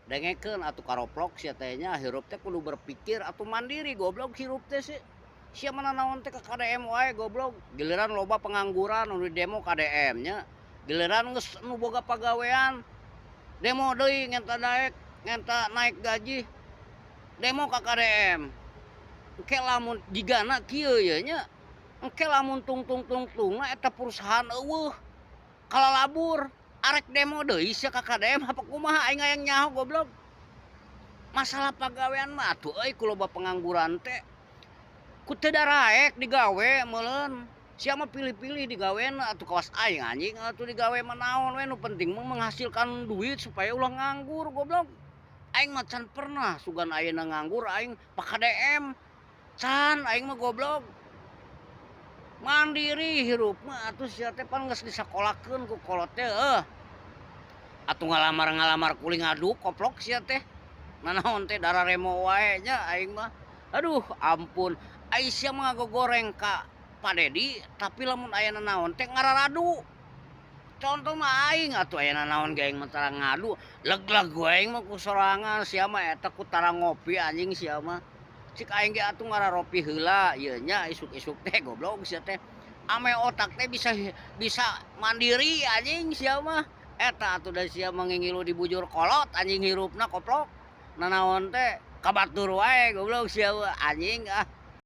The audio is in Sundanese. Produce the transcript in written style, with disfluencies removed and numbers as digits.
Dengekeun atuh karoplok sia teh nya, hirup teh kudu berpikir atuh mandiri goblok hirup teh sih. Sia mah nanaon teh ka KDM wae goblok. Giliran loba pengangguran nu di demo KDM nya. Giliran geus nu boga pagawean demo deui ngenta daek, ngenta naik gaji. Demo ka KDM. Engke lamun jigana kieu ye nya. Engke lamun tungtung-tungtungna eta perusahaan eueuh kalalabur. Arek demo deui sia ka KDM apa kumaha aing hayang nyaho goblok. Masalah pagawean mah atuh euy ku loba pengangguran teh ku teu daraek digawe meuleun. Sia mah pilih-pilih digawena atuh kawas aing anjing atuh digawe mah naon we nu penting mah menghasilkan duit supaya ulah nganggur goblok. Aing mah can pernah sugan ayeuna nganggur aing pa KDM. Can aing mah goblok. Mandiri hirup mah atuh sia teh pan geus disakolakeun ku kolot teh heuh. Atuh ngalamar-ngalamar kuli ngaduk koplok sia teh. Nanaon teh dararemo wae nya aing mah. Aduh ampun, ai sia mah ngagogoreng ka Pak Dedi tapi lamun aya nanaon teh ngararadu. Contoh mah aing atuh aya nanaon ge aing mah tara ngadu, leg-leg we aing mah ku sorangan sia mah eta ku tara ngopi anjing sia mah. Cik aing ge atuh ngararopi heula ieu nya isuk-isuk teh goblok sia teh. Ame otak teh bisa bisa mandiri anjing sia mah. Eta atuh da sia mah ngingilu dibujur kolot anjing hirupna koplok. Nanaon teh ka batur wae goblok sia mah anjing ah.